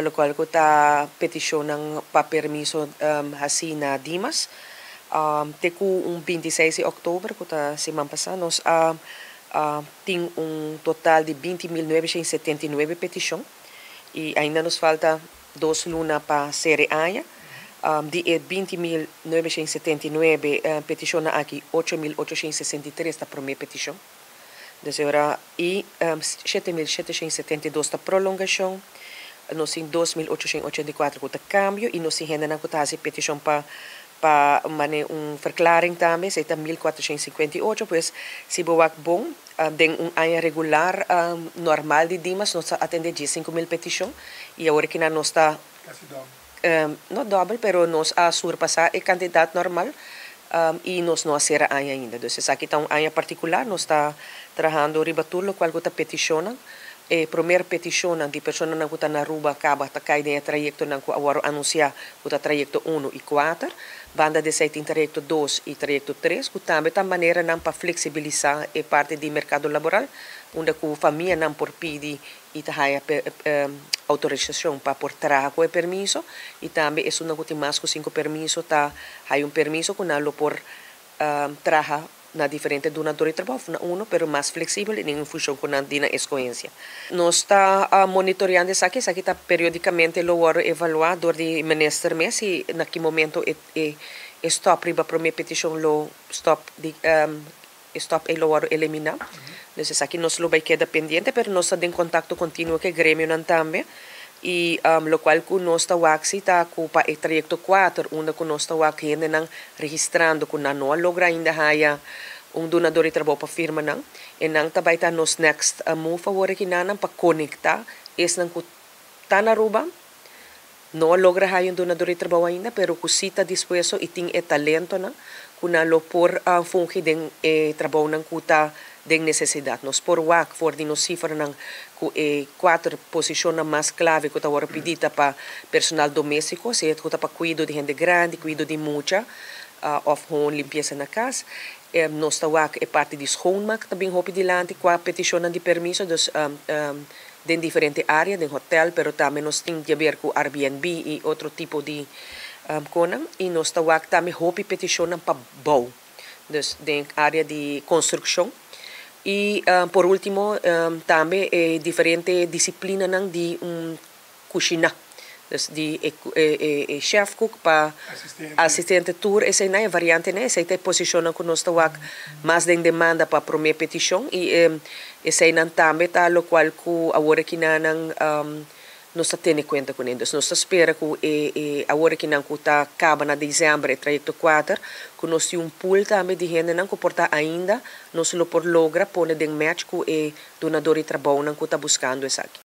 Pa loke ku ta petishonnan pa permiso asina na Dimas. Te ku un 26 di òktober, ku ta siman pasá, nos tin un total di 20.979 petishon i ainda nos falta 2 luna pa sera aña. Di 20.979 petishon aki, 8.863 ta promé petishon. Dus ora, i 7.772 ta prolongashon, nos tin 2.884 ku ta kambio i nos tin hende ku ta hasi petishon pa mane un verklaring tambe, esei ta 1.458. Pues si bo wak bon, den un aña regular normal di Dimas, nos ta atendé 5.000 petishon i awor ku nos ta Kasi dòbel. No dòbel, pero nos a surpasá e kantidat normal i nos no a sera aña ainda. Dus esaki ta un aña partikular, nos ta trahando riba tur loke ta petishon. E promé petishon di personanan ku ta na Aruba kaba ta kai den trayektonan ku awor anunsiá, ku ta trayekto 1 i 4. Banda di esei tin trayekto 2 i trayekto 3, ku tambe ta maneranan pa fleksibilisá e parti di merkado laboral, unda ku famianan por pidi i ta haya outorisashon pa por traha ku e permiso i tambe esun ku tin mas ku 5 permiso ta haya un permiso ku nan lo por traha na diferente dunadó di trabou, na uno, pero mas fleksibel i en funshon ku nan di nan eskohensia. Nos ta monitoreando esaki ta periódikamente lo wòrdu evaluá dor di minister mes i na ki momento e stop riba promé petishon lo stop di stop e lo wòrdu eliminá. Dus esaki nos lo bai keda pendiente, pero nos ta den kontakto kontinuo ku e gremionan tambe. I loke ku nos ta wak si ta ku pa e trayekto 4, unda ku nos ta wak hendenan registrando ku nan no a logra ainda haya un dunadó di trabou pa firma nan. I nan tambe ta nos next move awor aki nan pa konektá esnan ku ta na Aruba, no a logra haya un dunadó di trabou ainda, pero ku si ta dispuesto i tin e talentonan ku nan lo por fungi den e trabounan ku ta den nesesidat. Nos por wak for di nos sifranan ku e kuater posishonnan mas klave ku ta awor pidí pa personal doméstiko, sea ku ta pa kuido di hende grandi, kuido di mucha, òf gewoon limpiesa na kas. Nos ta wak e parti di schoonmaak tambe hopi dilanti ku petishon di permiso, dus den diferente área, den hotel, pero tambe nos tin di haber ku Airbnb i otro tipo di kosnan. I nos ta wak tambe hopi petishon pa bouw. Dus den área di konstrukshon. I por último, tambe diferente disiplinanan di kushina. Dus di e chef cook pa asistente, asistente tur, esei nan variante, né? Esei ta posishon ku nos ta wak mas den demanda pa promé petishon i eseinan tambe ta loke ku awor aki nan nos ta tene kuenta kuné. Dus nos ta spera ku e awor aki nan ku ta kaba na desèmber e trayekto 4, ku nos tin un pool tambe di hendenan ku por ta ainda nos lo por logra pone den match ku e dunadó di trabounan ku ta buskando esaki.